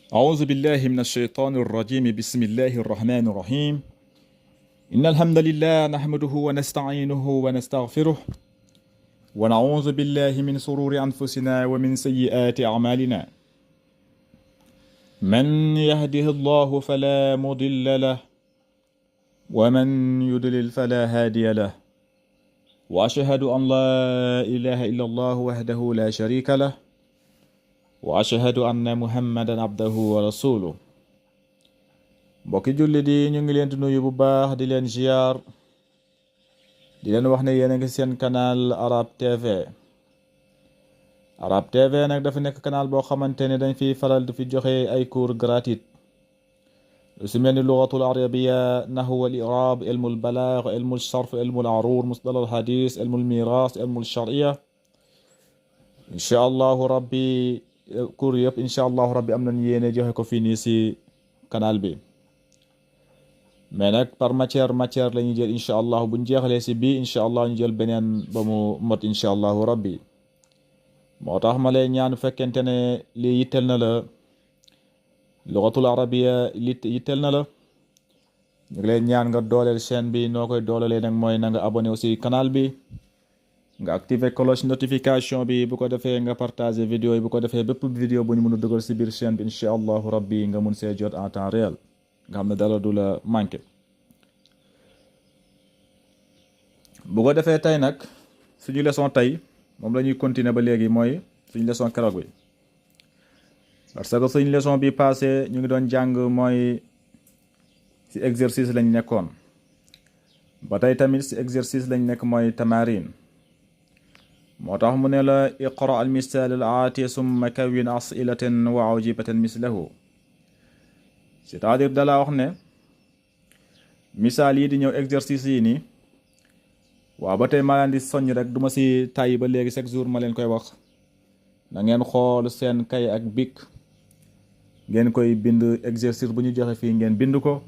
أعوذ بالله من الشيطان الرجيم. بسم الله الرحمن الرحيم. إن الحمد لله نحمده ونستعينه ونستغفره ونعوذ بالله من شرور أنفسنا ومن سيئات أعمالنا. من يهده الله فلا مضل له ومن يضلل فلا هادي له، وأشهد أن لا إله إلا الله وحده لا شريك له، وأشهد أن محمدا عبده ورسوله. mbokki jullit yi ñu ngi leen di nuyu bu baax di leen ziar di leen wax ne yéen a ngi seen canal Arab TV. Arab TV nag dafa nekk canal boo xamante ne dañ fiy faral di fi joxe ay cours gratuit lu si mel ni lugatul arabiya, nahwu wal i'rab, ilmul balagh, ilmul sarf, ilmul arur, musdalah al hadis, ilmul miras, ilmul sharia. incha allahu rabbi cours yëpp incha allahu rabbi am nañ yéene joxe ko fii nii si canal bi. mais nag par matière la ñuy jël incha allah buñ jeexalee si bii incha allah ñu jël beneen ba mu mot incha allahu rabbi. moo tax ma lay ñaan fekkente ne lii yitteel na la, lugatul arabiya li yitteel na la, ñu ngi lay ñaan nga dooleel chaîne bi. noo koy doolelee nag mooy na nga abonné aussi canal bi, nga activer cloche notification bi, bu ko defee nga partager vidéo yi, bu ko defee bépp vidéo bu ñu mën a dugal si biir chaîne bi incha allahu rabbi nga mun see jot en temps réel, nga xam ne dara du la manqué. bu ko defee tey nag suñu leçon tey moom la ñuy continuer ba léegi mooy suñu leçon keroog bi, parce que suñu leçon bi passé ñu ngi doon jàng mooy ci exercice lañ nekkoon, ba tey tamit ci exercice lañ nekk mooy tamarin. moo tax mu ne la iqra al misal al aati summa kawin asilatan wa awjibatan mislahu. c'est-à-dire dalaa wax ne misaal yi di ñëw exercice yi nii, waaw ba tey maa leen di soññ rek duma si tàyyi ba léegi chaque jour ma leen koy wax, na ngeen xool seen kay ak bic ngeen koy bind exercice bu ñu joxe fii ngeen bind ko,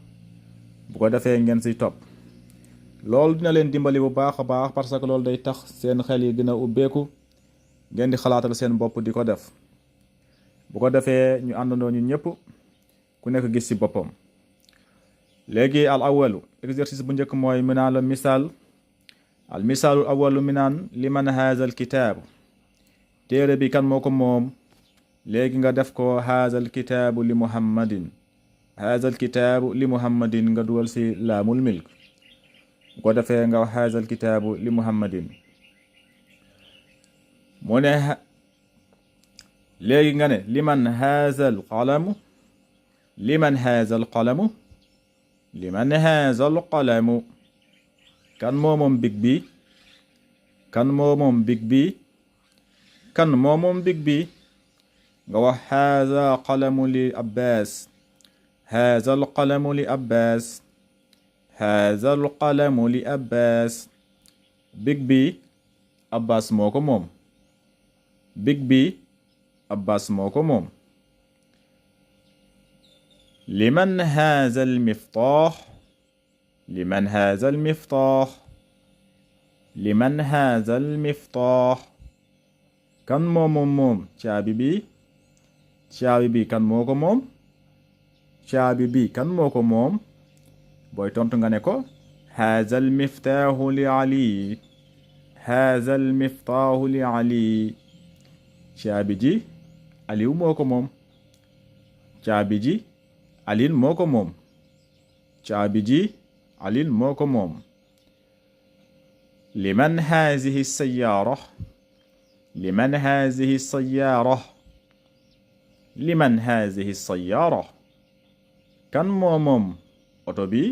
bu ko defee ngeen si topp. loolu dina leen dimbali bu baax a baax parce que loolu day tax seen xel yi gën a ubbeeku, ngeen di xalaatal seen bopp di ko def. bu ko defee ñu àndandoo ñu ñëpp ku nekk gis ci boppam. léegi al awalu exercice bu njëkk mooy mu naan la misaal al misaalul awalu mi naan liman haza al kitaabu, téere bi kan moo ko moom. léegi nga def ko haza al kitaabu li muhammadin, haza al kitaabu li muhammadin nga dugal ci laamul milk. bu ko defee nga wax haza al kitaabu li muhammadin. mu ne léegi nga ne liman haza al qalamu, liman haza al qalamu, liman haza al qalamu. kan moo moom big bi, kan moo moom big bi, kan moo moom big bi. nga wax haza qalamu li abbas, haza al qalamu li abbas, haza al qalamu li abbas. big bi abbas moo ko moom, big bi abbas moo ko moom. liman haza al miftaax, liman haza al miftaax, liman haza al miftaax. kan moo moom caabi bi, caabi bi kan moo ko moom, caabi bi kan moo ko moom. booy tontu nga ne ko haza al miftaaxu li ali, haza al miftaaxu li ali. caabi ji aliw moo ko moom, caabi ji alin moo ko moom, caabi ji alin moo ko moom. liman hazihi sayaara, liman hazihi sayaara, liman hazihi sayaara. kan moo moom oto bi,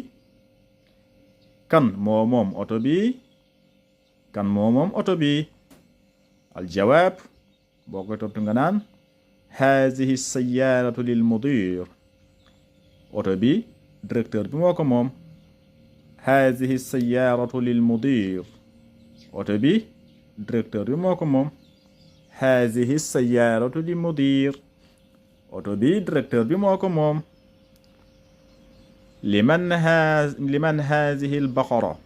kan moo moom oto bi, kan moo moom oto bi. aljawaab boo koy tontu nga naan hazihi sayaaratu lil mudir, oto bi directeur bi moo ko moom. hazihi sayaaratu lil mudir, oto bi directeur bi moo ko moom. hazihi sayaaratu lil mudir, oto bi directeur bi moo ko moom. liman hazihi al baqara,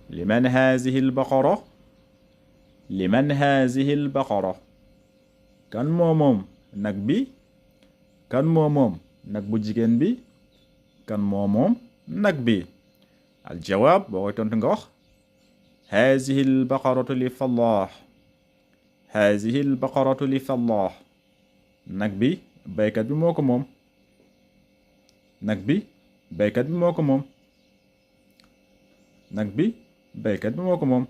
liman hazihi al baqara, liman hazihi al baqara. kan moo moom nag bi, kan moo moom nag bu jigéen bi kan moo moom nag bi al jawaab boo koy tontu nga wax hazihi al baqaratu li fallah hazihi al baqaratu li fallah nag bi baykat bi moo ko moom nag bi baykat bi moo ko moom nag bi baykat bi moo ko moom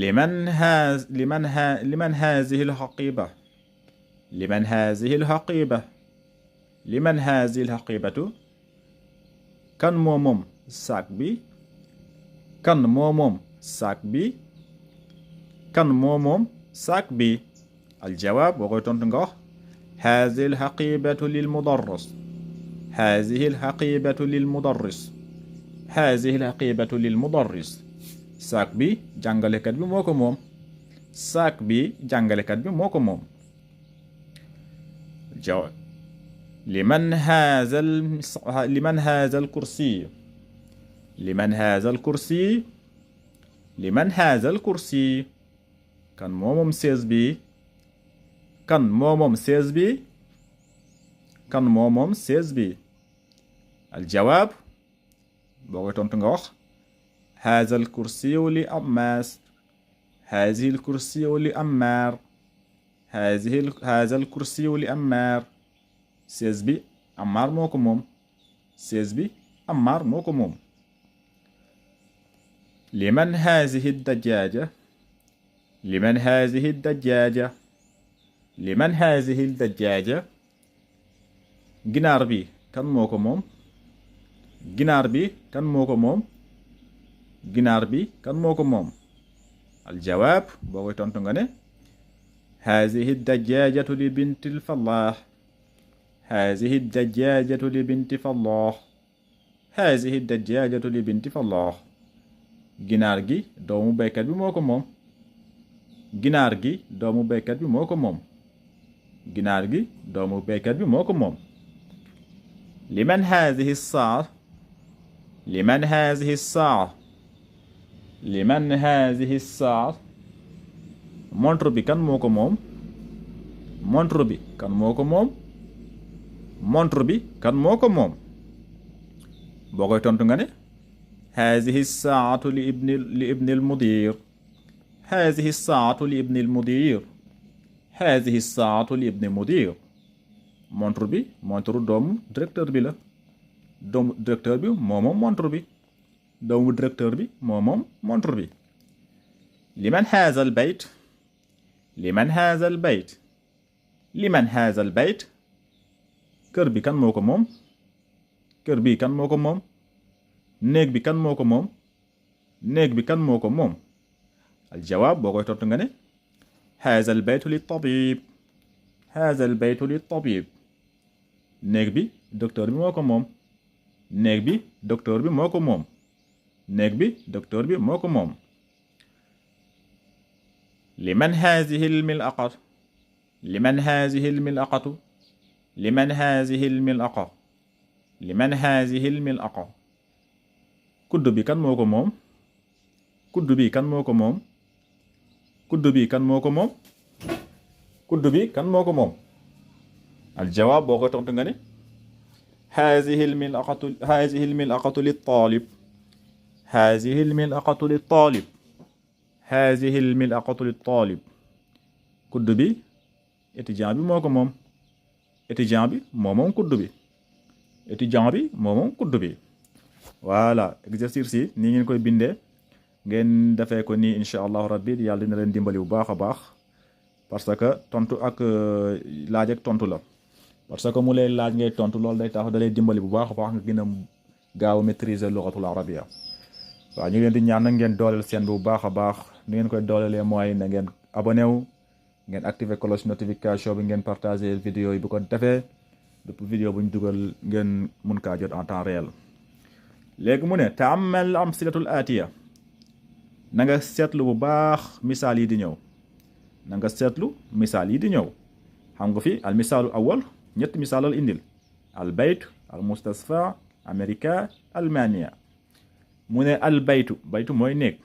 liman hazihi alxaqiba liman hazihi alxaqiba liman hazihi alxaqibatu kan moo moom saak bi kan moo moom saak bi kan moo moom saak bi aljawaab boo koy tontu nga wax hazihi alxaqibatu lilmudarris hazihi alxaqibatu lilmudarris hazihi alxaqibatu lilmudarris saak bi jàngalekat bi moo ko moom saak bi jàngalekat bi moo ko moom jawaab liman haza alkursi liman haza alkursi liman haza alkursi kan moo moom sees bi kan moo moom sees bi kan moo moom sees bi aljawaab boo koy tontu nga wax haza alkursiyu li ammaas hazihi alkursiyu li ammaar haza alkursiyu li ammaar sees bi ammaar moo ko moom sees bi ammaar moo ko moom liman hazihi dajjaaja liman hazihi dajjaaja liman hazihi dajjaaja ginaar bi kan moo ko moom ginaar bi kan moo ko moom ginaar bi kan moo ko moom aljawaab boo koy tontu nga ne hazihi dajjaajatu li binti fallah hazihi dajjaajatu li binti fallah hazihi dajjaajatu li binti fallah ginaar gi doomu baykat bi moo ko moom ginaar gi doomu baykat bi moo ko moom ginaar gi doomu baykat bi moo ko moom liman hazihi saa liman hazihi saa liman hazihi saa montre bi kan moo ko moom montre bi kan moo ko moom montre bi kan moo ko moom boo koy tontu nga ne hazihi saatu li ibni almudir hazihi saatu li ibni almudir hazihi saatu li ibni almudir montre bi montre doomu directeur bi la doomu directeur bi moo moom montre bi doomu directeur bi moo moom montre bi liman haza al bayt liman haza al bayt liman haza al bayt kër bi kan moo ko moom kër bi kan moo ko moom néeg bi kan moo ko moom néeg bi kan moo ko moom aljawaab boo koy tontu nga ne haza al baytu li tabib haza al baytu li tabib néeg bi docteur bi moo ko moom néeg bi docteur bi moo ko moom néeg bi docteur bi moo ko moom liman hazihi almilaqatu liman hazihi almilaqatu liman hazihi almilaqa liman hazihi almilaqa kudd bi kan moo ko moom kudd bi kan moo ko moom kudd bi kan moo ko moom kudd bi kan moo ko moom aljawaab boo ko tontu nga ne hazihi almilaqatu littalib hazihi almilaqatu littalib hazihi almilaqatu littalib kudd bi étudiant bi moo ko moom étudiant bi moo moom kudd bi étudiant bi moo moom kudd bi voilà exercice yi nii ngeen koy bindee ngeen defee ko nii incha allahu rabbi yàlla dina leen dimbali bu baax a baax parce que tontu ak laaj ak tontu la parce que mu lay laaj ngay tontu loolu day tax da lay dimbali bu baax a baax nga gën a gaaw a maîtriser lugatul arabia waaw ñu ngi leen di ñaan nag ngeen dooleel seen bu baax a baax ni ngeen koy doolelee mooy na ngeen abonné wu ngeen activer cloche notification bi ngeen partager vidéo yi bu ko defee bépp vidéo bu ñu dugal ngeen mun kaa jot en temps réel léegi mu ne taamal amsilatul atiya na nga seetlu bu baax misaal yi di ñëw na nga seetlu misaal yi di ñëw xam nga fi al misaalu awal ñetti misaalal indil al bayt al mustasfa america almania mu ne al baytu baytu mooy néeg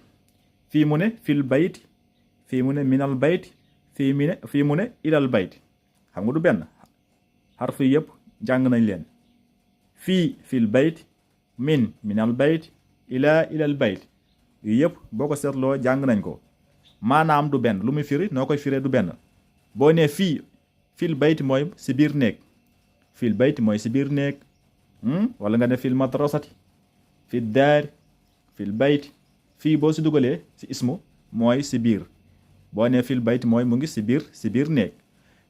fii mu ne fil bayt fii mu ne minal bayt fii mu ne ilal bayt xam nga du benn xarf yi yëpp jàng nañ leen fii fil bayt min minal bayt ilal bayt yu yëpp boo ko seetloo jàng nañ ko maanaam du benn lu muy firi noo koy firee du benn boo nee fii fil bayt mooy si biir néeg fil bayt mooy si biir néeg wala nga ne fil madrasati fi daar fil bayt fii boo si dugalee si ismu mooy si biir boo nee fil bayt mooy mu ngi si biir néeg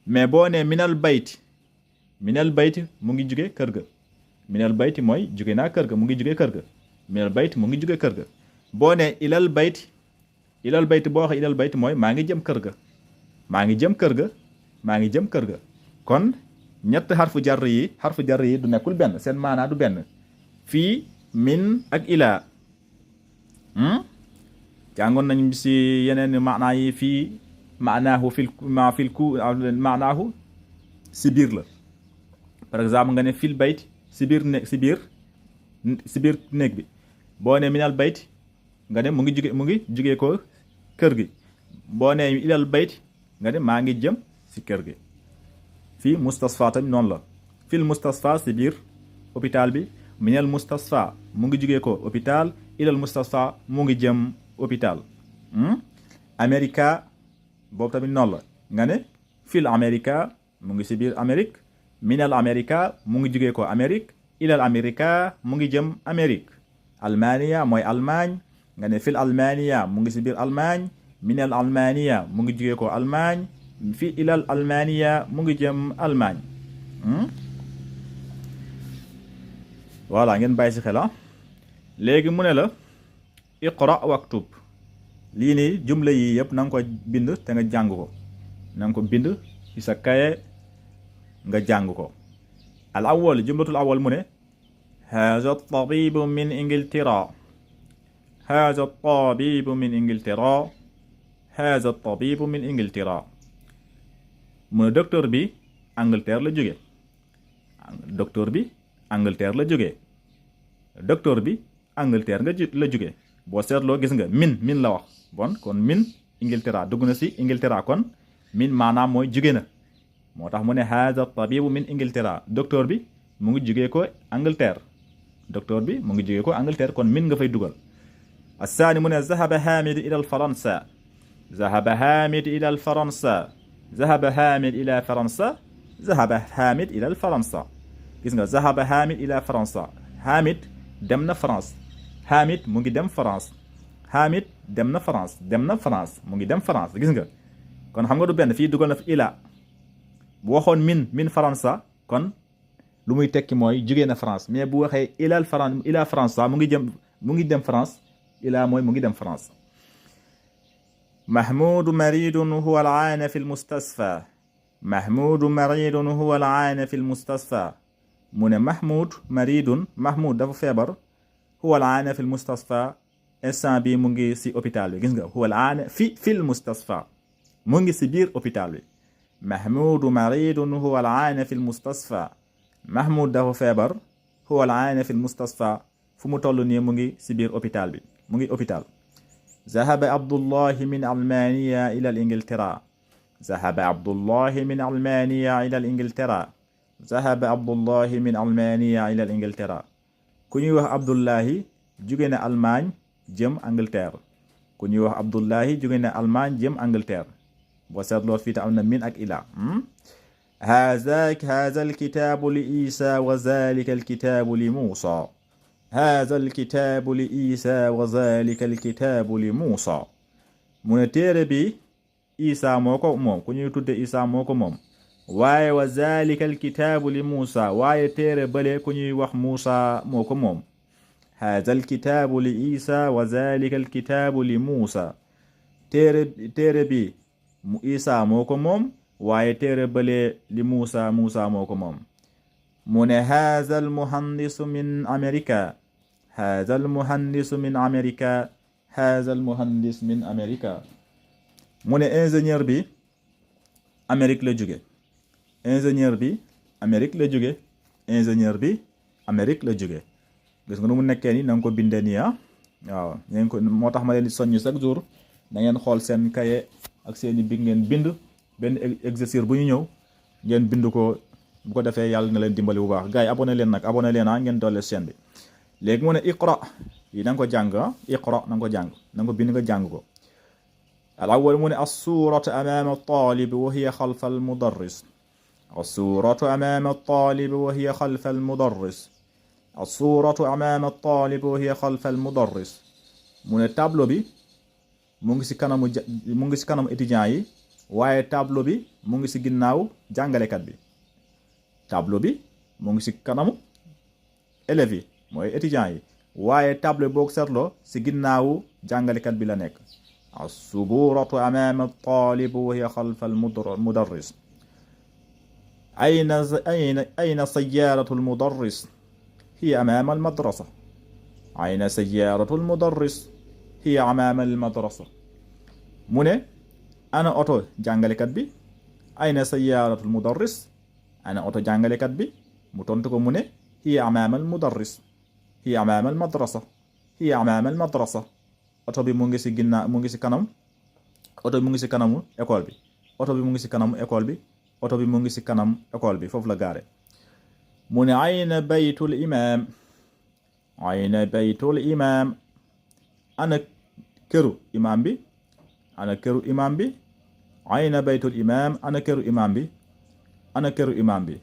mais boo nee minal bayt mu ngi jóge kër ga minal bayt mooy jóge naa kër ga mu ngi jóge kër ga minal bayt mu ngi jóge kër ga boo nee ilal bayt boo waxee ilal bayt mooy maa ngi jëm kër ga maa ngi jëm kër ga kon ñett xarfu jar yi du nekkul benn seen maanaa du benn fii min ak ilaa jàngoon nañ si yeneen maanaa yi fii maanaahu si biir la par exemple nga ne fil bayt si biir néeg bi boo ne minal bayt nga ne mu ngi jugee ko kër gi boo ne ilal bayt nga ne maa ngi jëm si kër gi fii mustasfa tamit noonu la fil mustasfa si biir hôpital bi minal mustasfa mu ngi jugee ko hôpital ilal mustasfa mu ngi jëm hôpital Amerika boobu tamit noonu la nga ne fil Amerika mu ngi si biir Amérique minal Amerika mu ngi jugee ko Amérique ilal Amerika mu ngi jëm Amérique Almania mooy Allemagne nga ne fil Almania mu ngi si biir Allemagne minal Almania mu ngi jugee ko Allemagne fii ilal Almania mu ngi jëm Allemagne voilà ngeen bàyyi si xel léegi mu ne la iqra waktub lii nii jumla yi yëpp na nga ko bind te nga jàng ko na nga ko bind ci sa kaye nga jàng ko al awwal jumlatul awwal mu ne haza tabibu min ingiltera haza tabibu min ingiltera haza tabibu min ingiltera mu ne docteur bi Angleterre la jóge docteur bi Angleterre la jóge docteur bi Angleterre la jóge boo seetloo gis nga min la wax bon kon min Ingiltera dugg na si Ingiltera kon min maanaam mooy jóge na moo tax mu ne haza tabibu min Ingiltera docteur bi mu ngi jógee ko Angleterre docteur bi mu ngi jógee ko Angleterre kon min nga fay dugal الثاني من ذهب حامد إلى فرنسا ذهب حامد إلى فرنسا ذهب حامد إلى فرنسا ذهب حامد إلى فرنسا gis nga ذهب حامد إلى فرنسا حامد dem na France Hamid mu ngi dem France Hamid dem na France mu ngi dem France gis nga kon xam nga du benn fii dugal na fi ila bu waxoon min Faransa kon lu muy tekki mooy jógee na France mais bu waxee ila Faransa mu ngi dem France ila mooy mu ngi dem France Mahmoud maridun huwa al-aana fi al-mustasfa Mahmoud maridun huwa al-aana fi al-mustasfa mu ne Mahmoud dafa feebar huwa al-aana fi al-mustasfa instant bi mu ngi si hôpital bi gis nga huwa al-aana fi al-mustasfa mu ngi si biir hôpital bi Mahmoud maridun huwa al-aana fi al-mustasfa Mahmoud dafa feebar huwa al-aana fi al-mustasfa fu mu toll nii mu ngi si biir hôpital bi mu ngi hôpital ذهب عبد الله من ألمانيا إلى الإنجلترا ذهب عبد الله من ألمانيا إلى الإنجلترا ذهب عبد الله من ألمانيا إلى الإنجلترا ku ñuy wax Abdullahi jóge na Allemagne jëm Angleterre ku ñuy wax Abdullahi jóge na Allemagne jëm Angleterre boo seetloo fii ta am na min ak ila هذا الكتاب لإيسى وذلك الكتاب لموسى هذا الكتاب لإيسى وذلك الكتاب لموسى mu ne téere bi Isa moo ko moom ku ñuy tudde Isa moo ko moom waaye wa zalika alkitaabu li Muusa waaye téere bale ku ñuy wax Muusa moo ko moom haza alkitaabu li Isa wa zalika alkitaabu li Muusa téere bi mu Isa moo ko moom waaye téere bale li Muusa moo ko moom mu ne haza almuhandisu min Amerika haza almuhandisu min Amerika haza almuhandis min Amerika mu ne ingénieur bi Amérique la jóge ingénieur bi Amérique la jóge gis nga nu mu nekkee ni na nga ko bindee nii waaw ngeen ko moo tax ma leen di soññ chaque jour na ngeen xool seen kaye ak seeni big ngeen bind benn exercice bu ñu ñëw ngeen bind ko bu ko defee yàlla na leen dimbali bu baax gars yi abonné leen nag abonné leen ngeen doole chaîne bi léegi mu ne iqra yi na nga ko jàng iqra na nga ko jàng na nga ko bind nga jàng ko al awwal mu ne as-suuratu amaama at-taalib wa hiya xalfa al-mudarris as-suuratu amaama at-taalib wa hiya xalfa al-mudarris as-suuratu amaama at-taalib wa hiya xalfa al-mudarris mu ne tableau bi mu ngi si kanamu étudiants yi waaye tableau bi mu ngi si ginnaaw jàngalekat bi tableau bi mu ngi si kanamu élèves yi mooy étudiants yi waaye tableau boo ko seetloo si ginnaawu jàngalekat bi la nekk as-suburatu amaama at-talib wa hiya xalfa al-mudarris ayna sayyaratu al-mudarris hiya amaama al-madrasa ayna sayyaratu al-mudarris hiya amaama al-madrasa mu ne ana oto jàngalekat bi ayna sayyaratu al-mudarris ana oto jàngalekat bi mu tontu ko mu ne hiya amaama al-mudarris hiya amaama al-madrasa hiya amaama al-madrasa oto bi mu ngi si ginnaaw mu ngi si kanam oto bi mu ngi si kanamu école bi oto bi mu ngi si kanamu école bi oto bi mu ngi si kanam école bi foofu la gaare mu ne ayna baytul imaam ayna baytul imaam ana këru imaam bi ana këru imaam bi ayna baytul imaam ana këru imaam bi ana këru imaam bi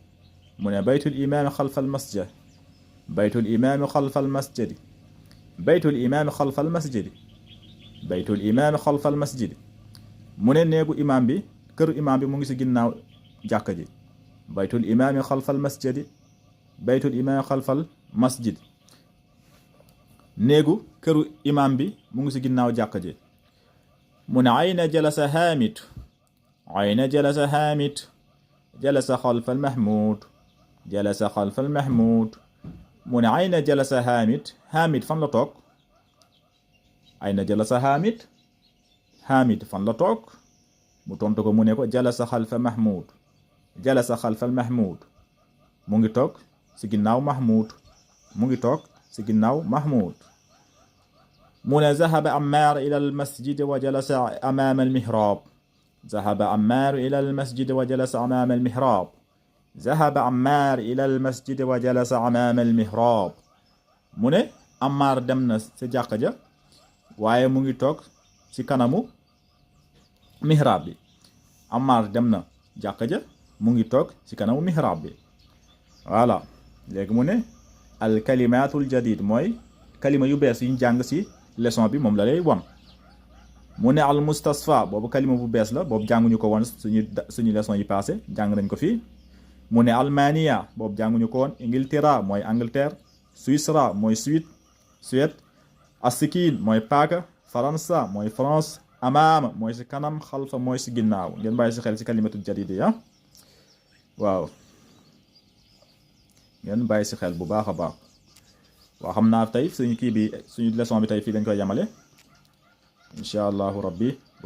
mu ne baytul imaam xalfa al masjid baytul imaam xalfa al masjid baytul imaam xalfa al masjid baytul imaam xalfa al masjid mu ne néegu imaam bi këru imaam bi mu ngi si ginnaaw jàkka ji baytul imaam xalfa al masjid baytul imaam xalfa al masjid néegu këru imaam bi mu ngi si ginnaaw jàkka ji mu ne ayna jalasa haamid ayna jalasa haamid jalasa xalfa al mahmud jalasa xalfa al mahmud mu ne ayna jalasa haamid haamid fan la toog ayna jalasa haamid haamid fan la toog mu tontu ko mu ne ko jalasa xalfa mahmud jalasa xalfa al mahmud mu ngi toog si ginnaaw mahmud mu ngi toog si ginnaaw mahmud mu ne zahaba Ammaar ila al masjid wa jalasa amaama al mihrab zahaba Ammaar ila al masjid wa jalasa amaama al mihrab zahaba Ammaar ila al masjid wa jalasa amaama al mihrab mu ne Ammaar dem na si jàkka ja waaye mu ngi toog si kanamu mihrab bi Ammaar dem na jàkka ja mu ngi toog si kanamu mihrab bi voilà léegi mu ne al kalimatul jadid mooy kalima yu bees yi ñu jàng si leçon bi moom la lay won mu ne al mustasfa boobu kalima bu bees la boobu jànguñu ko woon suñu leçon yi passé jàng nañ ko fii mu ne almania boobu jànguñu ko woon Ingilterra mooy Angleterre Suisse mooy Suède asikin mooy paaka faransa mooy France amaama mooy si kanam xalfa mooy si ginnaaw ngeen bàyyi si xel si kalimatul jadid ya waaw ngeen bàyyi si xel bu baax a baax waaw xam naa tey suñu kii bi suñu leçon bi tey fii lañ koy yemale incha allahu rabbi bu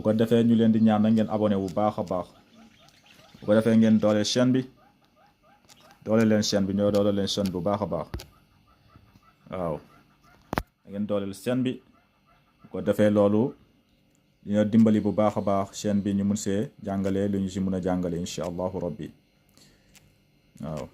ko defee ñu leen di ñaan nag ngeen abonné bu baax a baax bu ko defee ngeen doole chaîne bi doole leen chaîne bi ñoo doole leen chaîne bu baax a baax waaw ngeen dooleel chaîne bi bu ko defee loolu dina dimbali bu baax a baax chaîne bi ñu mun see jàngale lu ñu si mun a jàngale incha allahu rabbi waaw